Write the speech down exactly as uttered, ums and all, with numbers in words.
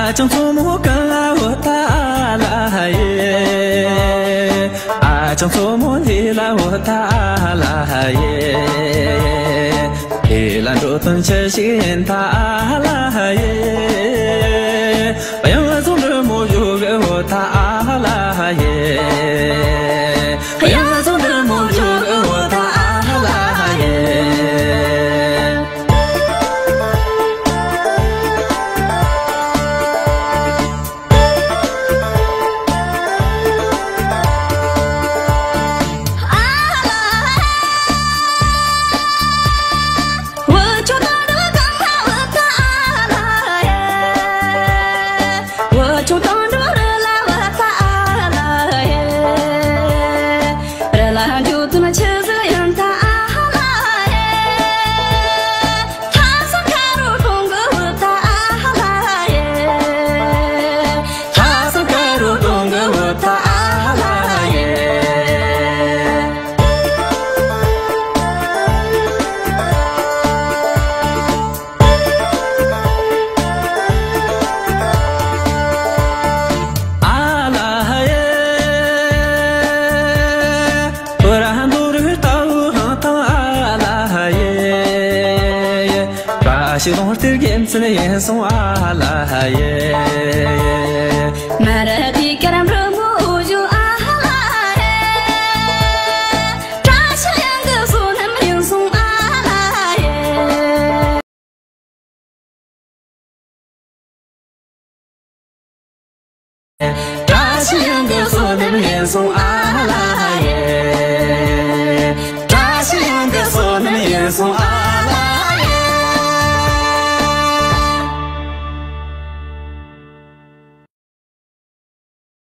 ཨ་ཅང་མཚོ་མོ་གངས་ལ་འོ་ད་ཨ་ལ་ཧ་ཡེ། ཨ་ཅང་མཚོ་མོ་ལི་ལ་འོ་ད་ཨ་ལ་ཧ་ཡེ། ལི་ལ་འགྲོ་དོན་ཆེ་ཞིག་ཡིན་ད་ཨ་ལ་ཧ་ཡེ། གཡང་ལ་ཚོང་འདྲ་མོ་ཡོད་གི་འོ་ད་ཨ་ལ་ཧ་ཡེ། གཡང་ལ་ཚོང་འདྲ་མོ་ཡོད་གི་འོ་ད་ཨ་ལ་ཧ་ཡེ། ཤི་དོང་སྟེར་རྒན་ཚུལ་ཡིན་སོང་ཨ་ལ་ཧ་ཡེ། མ་ར་དེ་ཀ་རམ་ར་མོ་ཨུ་ཇུ་ཨ་ལ་ཧ་ཡེ། བཀྲ་ཤིས་གླིང་གི་བསོད་ནམས་ཡིན་སོང་ཨ་ལ་ཧ་ཡེ། བཀྲ་ཤིས་གླིང་གི་བསོད་ནམས་ཡིན་སོང་ཨ་ལ་ཧ་ཡེ། བཀྲ་ཤིས་གླིང་གི་བསོད་ནམས་ཡིན་སོང་ཨ།